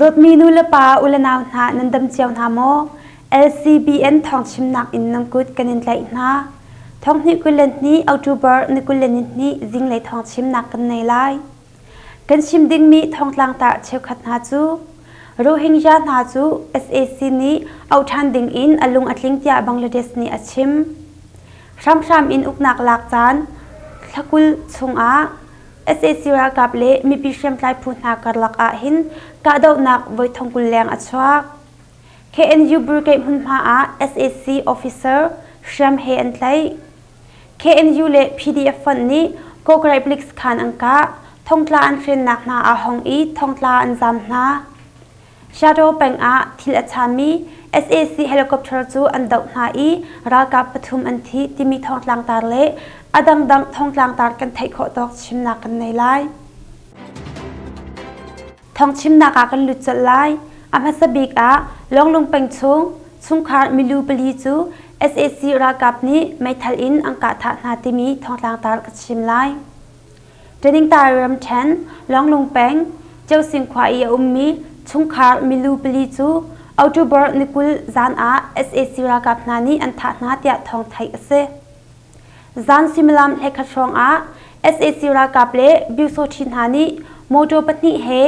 Dawtmi nu le pa u le nau hna nan dam cio hna maw? LCBN thawngchimnak in nan kut kan in tlaih hna. Thonghnih 22 October ni 22 zinglei thawngchimnak kan nei lai. Kan chim dingmi thongtlang tah cheukhat hna cu Rohingya hna cu sac nih auh ṭhan dingin a lung a tling tiah Bangladesh nih a chim. Hramhram in uknak lak caan thla 20 chungah sac ralkap le mipi hriamtlai phu hna karlak ahhin kahdohnak voi thong 20 leng a chuak. KNU Brigade hmunhma ah sac officer hriam he an tlaih. KNU le PDF fonh nih Kawkrai palik sakhan an kah, thongtla an hrennak hna aa hong i thongtla an zaam hna. Shadow peng ah thil a chami sac helicopter cu an doh hna i ralkap pathum an thi timi thawngtlangtar le a dangdang thawngtlangtar kan theih khawh tawk chimnak kan nei lai. Thawngchimnak ah kan lut colh lai. A hmasa bik ah Lawnglung peng chung chungkhar milu pali cu sac ralkap nih meithal in an kah thah hna timi thawngtlangtar ka chim lai. Taningtar ramṭhen Lawnglung peng Ceusing khua i a ummi chungkhar milu pali cu October ni 20 zan ah sac ralkap hna nih an thah hna tiah thawng theih a si. Zan suimilam 11 hrawng ah sac ralkap le Byusawṭhi hna nih mawṭaw pahnih he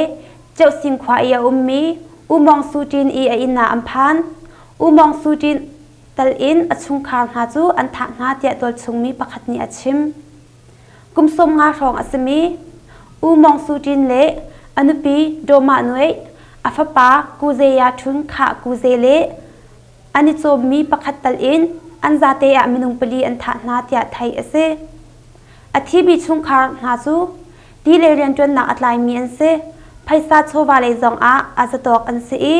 Ceusing khua i a ummi U Mawng Su Ṭin i a inn ah an phan. U Mawng Su Ṭin tal in a chungkhar hna cu an thah hna tiah tualchungmi pakhat nih a chim. Kum 50 hrawng a simi U Mawng Su Ṭin le a nupi Daw Mah Nuai, a fapa Ku Ze Ya Htun Khah Ku Ze le an i cawmmi pakhat tal in an zate ah minung pali an thah hna tiah theih a si. A thimi chungkhar hna cu ti le rianṭuannak a tlaimi an si. Phaisa chawva lei zong ah a zatawk an si i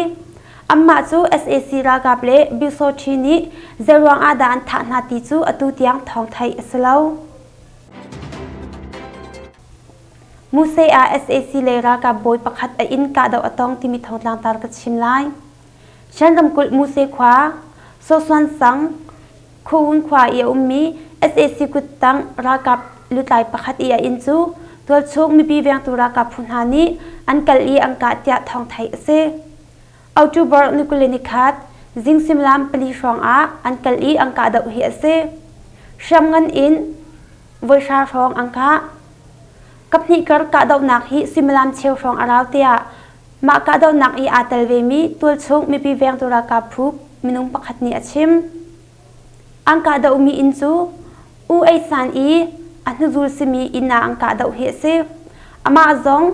anmah cu sac ralkap le Byusawṭhi nih zeiruang ah dah an thah hna ti cu atu tiang thawng theih a si lo. Muse ah sac lei ralkap bawi pakhat a inn kahdoh a tong timi thawngtlangtar ka chim lai. Shan ramkulh Muse khua, Sawsuan sang, Khuawun khua i a ummi sac kuttang ralkap lutlai pakhat i a inn cu tualchung mipi vengtu ralkap phu hna nih an kal i an kah tiah thawng theih a si. October ni 21, zing suimilam pali hrawng ah an kal i an kahdoh hi a si. Hriamngan in voihra hrawng an kah. Kaphnih kar kahdohnak hi suimilam cheu hrawng a rau tiah Mah kahdohnak i aa tel vemi tualchung mipi vengtu ralkap phu minung pakhat nih a chim. An kahdohmi inn cu U Ei San i a hnuzul simi inn ah an kahdoh hi a si. Amah zong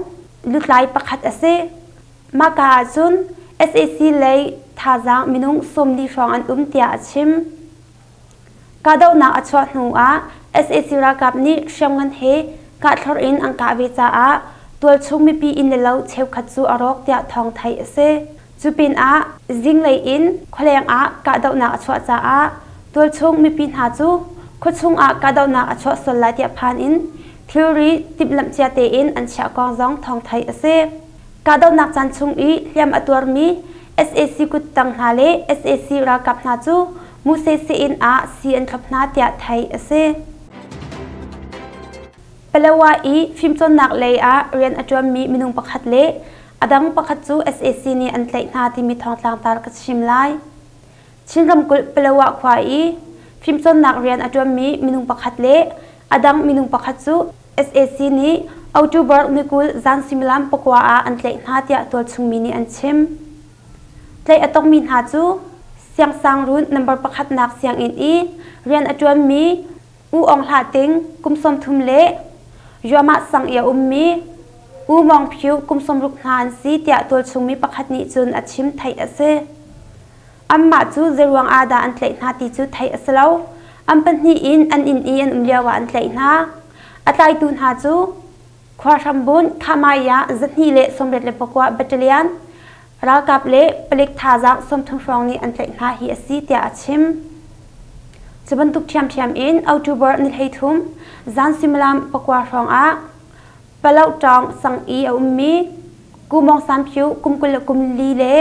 lutlai pakhat a si. Mah ka ahcun sac lei thazaang minung 40 hrawng an um tiah a chim. Kahdohnak a chuah hnu ah sac ralkap nih hriamngan he kahthlorh in an kah ve caah tualchung mipi inn le lo cheukhat cu a rawk tiah thawng theih a si. Cu pinah zinglei in khualeng ah kahdohnak a chuah caah tualchung mipi hna cu khuachung ah kahdohnak a chuah sual lai tiah phan in thilri timhlamh cia tein an chiah kong zong thawng theih a si. Kahdohnak caan chung i hliam a tuarmi sac kuttang hna le sac ralkap hna cu Muse sii-inn ah sii an thlop hna tiah theih a si. Palawa i fimcawnnak lei ah rian a ṭuanmi minung pakhat le a dang pakhat cu sac nih an tlaih hna timi thawngtlangtar ka chim lai. Chin ramkulh Palawa khua i fimcawnnak rian a ṭuanmi minung pakhat le a dang minung pakhat cu sac nih October ni 20 zan suimilam pakua ah an tlaih hna tiah tualchungmi nih an chim. Tlaih a tongmi hna cu Siangsangruun number pakhatnak sianginn i rian a ṭuanmi U Aung Hlah Ting kum 30 le Yuamah sang i a ummi U Mawng Phyu kum 60 hna an si tiah tualchungmi pakhat nih cun a chim theih a si. Anmah cu zeiruang ah dah an tlaih hna ti cu theih a si lo. An pahnih in an inn i an um lioah an tlaih hna. A tlaitu hna cu Khua hrambunh Khamai ah 289 Battalion ralkap le palik thazaang 30 hrawng nih an tlaih hna hi a si tiah a chim. Cu bantuk ṭhiamṭhiam in October ni 13 zan suimilam pakua hrawng ah Palohtawng sang i a ummi Ku Mawng San Phyu kum 24 le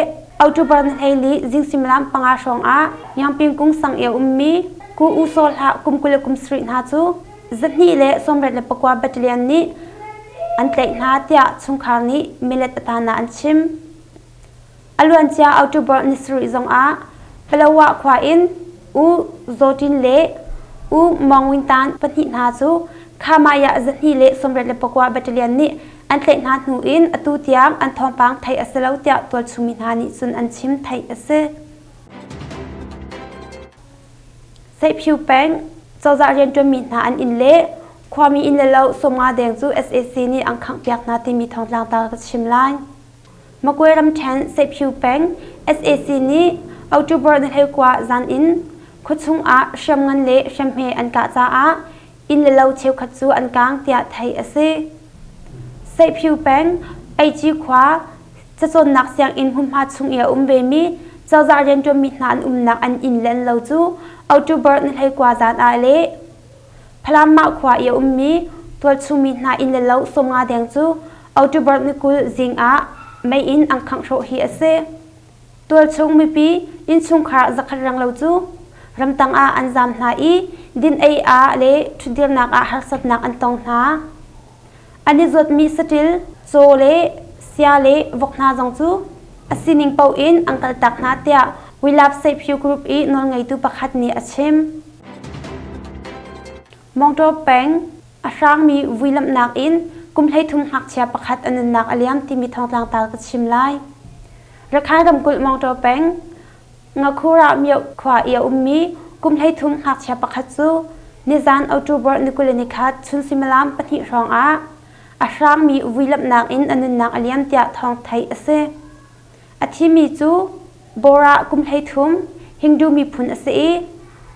October ni 14 zing suimilam panga hrawng ah Yangping Kung sang i a ummi Ku U Saw Hlah kum 27 hna cu 289 Battalion nih an tlaih hna tiah chungkhar nih Milet Atana an chim. A luancia October ni sarih zongah Palawa khua in U Zaw Tin le U Maung Win Tan pahnih hna cu Khamaya 229 Battalion nih an tlaih hna hnu in atu tiang an thawngpang theih a si lo tiah tualchungmi hna nih cun an chim theih a si. Seihphiu peng cozah rianṭuanmi hna an inn le khuami inn le lo 50 deng cu sac nih an khanghpiak hna timi thawngtlang ta ka chim lai. Magwe ramṭhen Seihphiu peng sac nih October ni 19 zan in khuachung ah hriamngan le hriamhme an kah caah inn le lo cheukhat cu an kaang tiah theih a si. Seihphiu peng Eici khua cacawnnak sianginn hmunhma chung i a um vemi cozah rianṭuanmi hna an umnak an inn le an lo cu October ni 19 zan ah le Falam mah khua i a ummi tualchungmi hna inn le lo 50 deng cu October ni 20 zing ah mei in an khangh hrawh hi a si. Tualchung mipi innchungkhar zakhat renglo cu ramtang ah an zaam hna i din ei ah le ṭhutdirnak ah harsatnak an tong hna. An i zuatmi saṭil, caw le sia le vok hna zong cu a sining paoh in an kaltak hna tiah We Love Seihphiu Group i nawlngeitu pakhat nih a chim. Mawngtaw peng a hrangmi vui lamhnak in kum 13 ngakchia pakhat a nunnak a liam timi thawngtlang tal ka chim lai. Rakhine ramkulh Mawngtaw peng Ngakhura mioh khua i a ummi kum 13 ngakchia pakhat cu nizan October ni 21 chun suimilam pahnih hrawng ah a hrangmi vui lamhnak in a nunnak a liam tiah thawng theih a si. A thimi cu Bora kum 13 Hindu miphun a si i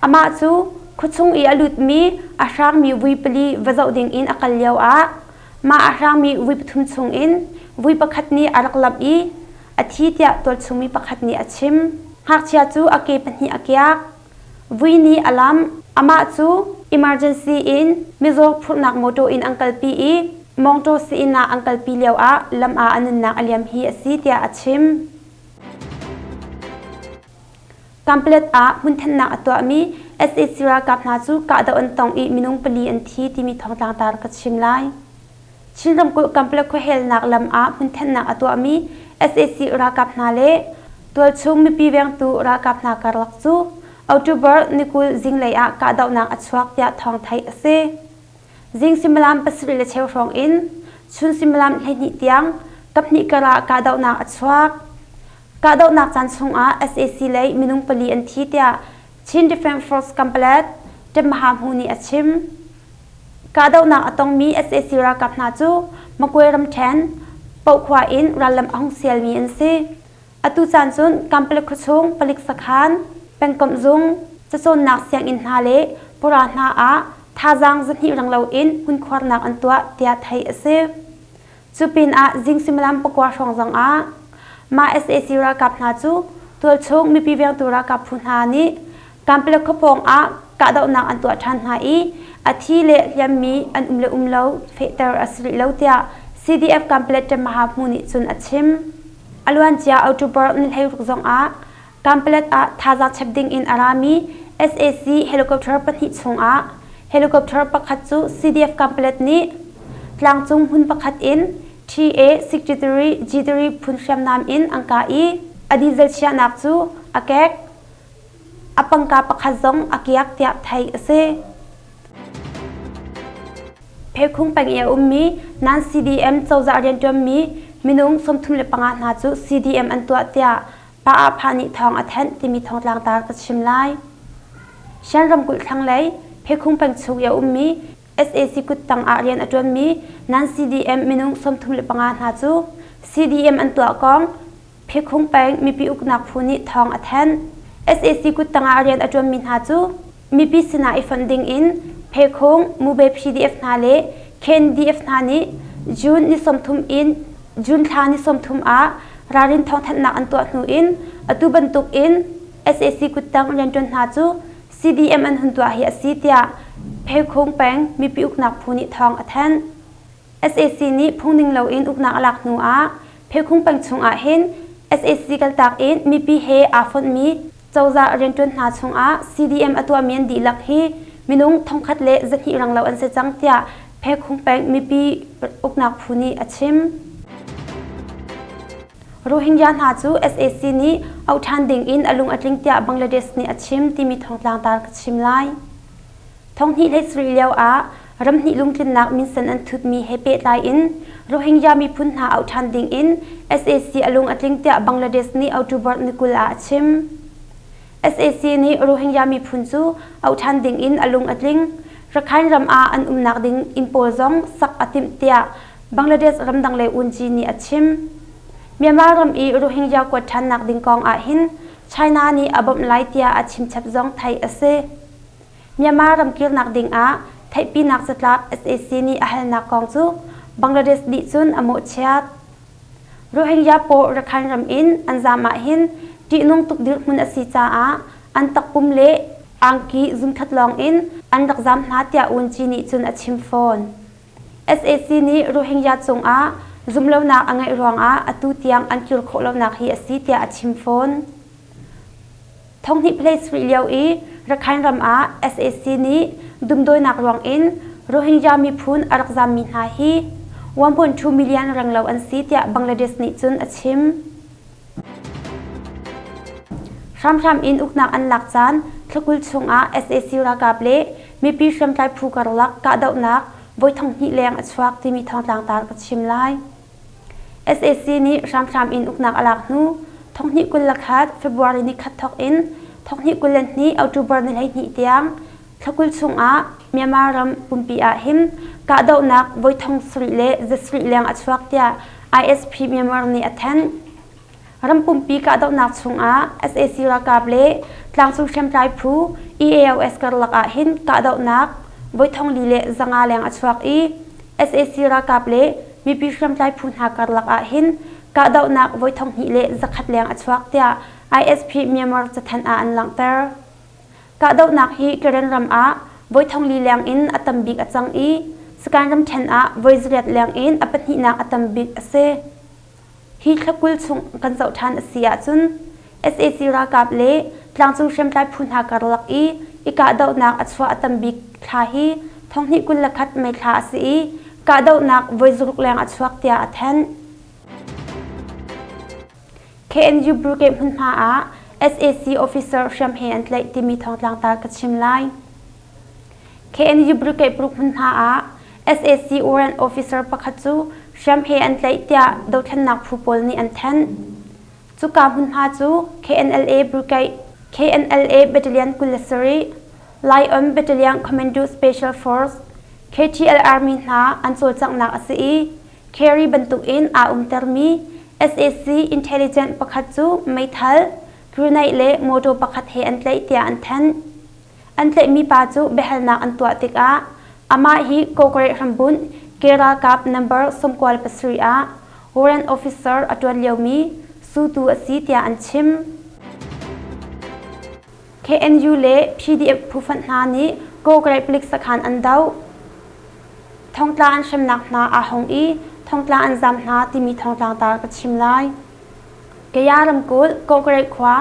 amah cu khuachung i a lutmi a hrangmi vui pali va zoh dingin a kal lioah mah a hrangmi vui pathum chungin vui pakhat nih a rak lamh i a thi tiah tualchungmi pakhat nih a chim. Ngakchia cu a ke pahnih a kiak. Vui nih a lamh. Amah cu emergency in mizaw phurhnak mawṭaw in an kalpi i mawngṭaw sii-inn ah an kalpi lioah lam ah a nunnak a liam hi a si tiah a chim. Kanpalet ah hmunthennak a tuahmi sac ralkap hna cu kahdoh an tong i minung pali an thi timi thawngtlang tar ka chim lai. Chin ramkulh Kanpalet khuahelnak lam ah hmunthennak a tuahmi sac ralkap hna le tualchung mipi vengtu ralkap hna karlak cu October ni 20 zinglei ah kahdohnak a chuak tiah thawng theih a si. Zing suimilam pasarih le cheu hrawng in chun suimilam 12 tiang kaphnih kar ah kahdohnak a chuak. Kahdohnak caan chungah sac lei minung pali an thi tiah Chin Defence Force Kanpalet Ṭemmaha Hmu nih a chim. Kahdohnak a tongmi sac ralkap hna cu Magwe ramṭhen, Pohkhua in rallam a hung sialmi an si. Atu caan cun Kanpalet khuachung palik sakhan, pengkomh zung, cacawnnak sianginn hna le pura hna ah thazaang zahnih reng loin hmunkhuarnak an tuah tiah theih a si. Cu pinah zing suimilam pakua hrawng zongah mah sac ralkap hna cu tualchung mipi vengtu ralkap phu hna nih Kanpalet khuapawng ah kahdohnak an tuah ṭhan hna i a thi le hliammi an um le um lo fehter a si rih lo tiah CDF Kanpalet Ṭemaha Hmu nih cun a chim. A luancia October ni 16 zongah Kanpalet ah thazaang chep dingin a rami sac helicopter pahnih chungah helicopter pakhat cu CDF Kanpalet nih tlangcung hmun pakhat in TA-63 G3 phun hriamnam in an kah i a diesel chiahnak cu a kek. A pangka pakhat zong a kiak tiah theih a si. Phekhung peng i a ummi nan CDM cozah rianṭuanmi minung 35 hna cu CDM an tuah tiah Pa Ah Pha nih thawng a thanh timi thawngtlangtar ka chim lai. Shan ramkulh thlanglei Phekhung peng chung i a ummi sac kuttang ah rian a ṭuanmi nan CDM minung 35 hna cu CDM an tuah kong Phekhung peng mipi uknak phu nih thawng a thanh. Sac kuttang ah rian a ṭuanmi hna cu mipi sinah i fonh dingin Phekhung, Mube PDF hna le KNDF hna nih June ni 30 in June thla ni 30 ah ralrin thawngthanhnak an tuah hnu in atu bantuk in sac kuttang rianṭuan hna cu CDM an hun tuah hi a si tiah Phekhung peng mipi uknak phu nih thawng a thanh. Sac nih phungning loin uknak a lak hnu ah Phekhung peng chung ah hin sac kaltak in mipi he aa fonhmi cozah rianṭuan hna chungah CDM a tuahmi an dihlak hi minung 1200 ranglo an si cang tiah Phekhung peng mipi uknak phu nih a chim. Rohingya hna cu sac nih auh ṭhan ding in a lung a tling tiah Bangladesh nih a chim timi thawngtlangtar ka chim lai. Thonghnih hlei sarih lio ah ramhnih lungtlinnak minsen an thutmi he pehtlai in Rohingya miphun hna auh ṭhan ding in sac a lung a tling tiah Bangladesh nih October ni 20 ah a chim. Sac nih Rohingya miphun cu auh ṭhan ding in a lung a tling. Rakhine ram ah an umnak ding inn pawl zong sak a timh tiah Bangladesh ramdang lei Unci nih a chim. Myanmar ram i Rohingya kuat ṭhannak ding kong ahhin China nih a bawmh lai tiah a chimchap zong theih a si. Myanmar ram kirnak ding ah theihpinak catlap sac nih a halnak kong cu Bangladesh nih cun a mawhchiat. Rohingya pawl Rakhine ram in an zaam ahhin ṭihnung tuk dirhmun a si caah an takpum le angki zumkhat lawng in an rak zaam hna tiah Wunci nih cun a chim fawn. Sac nih Rohingya cungah zumhlonak a ngeih ruangah atu tiang an kir khawh lonak hi a si tiah a chim fawn. Thonghnih place rih lio i Rakhine ram ah sac nih dumdawinak ruangin Rohingya miphun a rak zammi hna hi 1.2 million renglo an si tiah Bangladesh nih cun a chim. Hramhram in uknak an lak caan thlakul chungah sac ralkap le mipi hriamtlai phu karlak kahdohnak voi thonghnih leng a chuak timi thawngtlangtar ka chim lai. Sac nih hramhram in uknak a lak hnu thonghnih 21 February ni khat thawk in thonghnih 22 October ni 12 tiang thlakul chungah Myanmar ram pumpi ah hin kahdohnak voi thong sarih le zasarih leng a chuak tiah ISP Myanmar nih a thanh. Ram pumpi kahdohnak chungah sac ralkap le tlangcung hriamtlai phu EAOS karlak ah hin kahdohnak voi thong li le zanga leng a chuak i sac ralkap le mipi hriamtlai phu hna karlak ah hin kahdohnak voi thong hnih le zakhat leng a chuak tiah ISP Myanmar cathanh ah an langhter. Kahdohnak hi Karen ram ah voi thong li leng in a tam bik a cang i Sagaing ramṭhen ah voi zariat leng in a pahnihnak a tam bik a si. Hi thla 20 chung kan zoh ṭhan a si ahcun sac ralkap le tlangcung hriamtlai phu hna karlak i i kahdohnak a chuah a tam bik thla hi thonghnih 21 May thla a si i kahdohnak voi zaruk leng a chuak tiah a thanh. KNU Brigade hmunhma ah sac officer hriam he an tlaih timi thawngtlangtar ka chim lai. KNU Brigade paruk hmunhma ah sac warrant officer pakhat cu hriam he an tlaih tiah dothlennak phu pawl nih an thanh. Cuka hmunhma cu KNLA Brigade, KNLA Battalion 27, Lion Battalion Commando Special Force, KTL Army hna an cawlcanghnak a si i Kerry bantukin aa umtermi sac intelligence pakhat cu meithal, grenade le motor pakhat he an tlaih tiah an thanh. An tlaihmi pa cu biahalnak an tuah tikah amah hi Kawkawreh hrambunh ke ralkap number 97 ah warrant officer a ṭuan liomi Sutu a si tiah an chim. KNU le PDF phufonh hna nih Kawkawreh palik sakhan an doh. Thongtla an hremnak hna aa hong i thongtla an zam hna timi thawngtlangtar ka chim lai. Kaya ramkulh Kawkawreh khua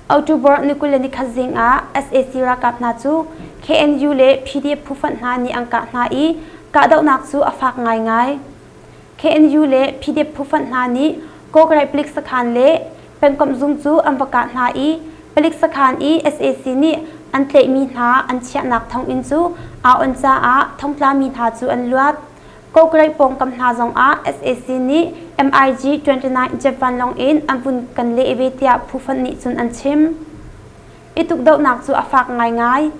October ni 21 zing ah sac ralkap hna cu KNU le PDF phufonh hna nih an kah hna i kahdohnak cu a fak ngaingai. KNU le PDF phufonh hna nih Kawkawreh palik sakhan le pengkomh zung cu an va kah hna i palik sakhan i sac nih an tlaihmi hna an chiahnak thonginn cu aa on caah thongtlami hna cu an luat. Kawkawreh pawngkam hna zongah sac nih MiG-29 jet vanlawng in an vun kan leh ve tiah phufonh nih cun an chim. I tukdohnak cu a fak ngaingai.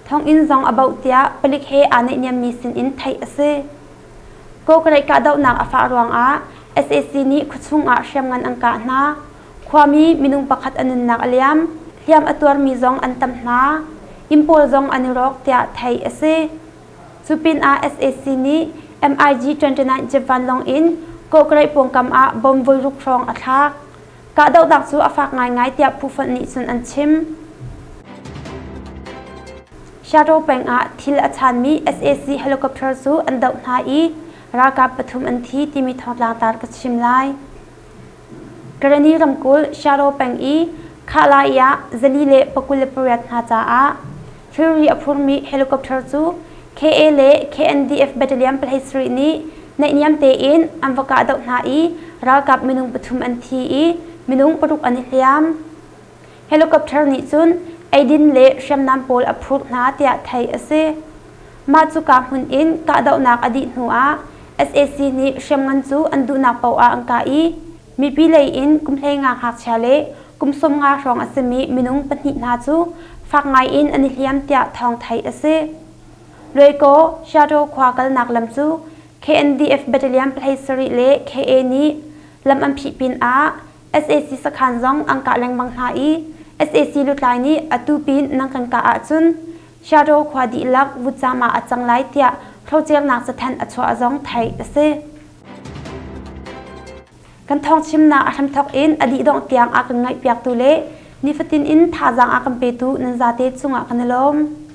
Thonginn zong a boh tiah palik he aa naihniammi sinin theih a si. Kawkawreh kahdohnak a fah ruangah sac nih khuachung ah hriamngan an kah hna. Khuami minung pakhat a nunnak a liam. Hliam a tuarmi zong an tam hna. Inn pawl zong an i rawk tiah theih a si. Cu pinah sac nih MiG-29 jet vanlawng in Kawkawreh pawngkam ah bomb voiruk hrawng a thlak. Kahdohnak cu a fak ngaingai tiah phufonh nih cun an chim. Shadow peng ah thil a chanmi sac helicopter cu an doh hna i ralkap pathum an thi timi thawngtlangtar ka chim lai. Karani ramkulh Shadow peng i Khalai ah zali le 28 hna caah thilri a phurmi helicopter cu KA le KNDF battalion 13 nih naihniam tein an va kahdoh hna i ralkap minung pathum an thi i minung paruk an i hliam. Helicopter nih cun eidin le hriamnam pawl a phurh hna tiah theih a si. Mah cuka hmun in kahdohnak a dih hnuah sac nih hriamngan cu an duhnak paoh ah an kah i mipi lei in kum 15 ngakchia le kum 50 hrawng a simi minung pahnih hna cu fak ngai in an i hliam tiah thawng theih a si. Luaikaw, Shadow khua kalnak lam cu KNDF Battalion 17 le KA nih lam an phih pinah sac sakhan zong an kah lengmang hna i sac lutlai nih atu pin nan kan kah ahcun Shadow khua dihlak vutcam ah a cang lai tiah hrocernak cathanh a chuah zong theih a si. Kan thawngchimnak a hramthawk in a dih dongh tiang a kan ngaihpiaktu le nifatin in thazaang a kan petu nan zate cungah kan i lawm.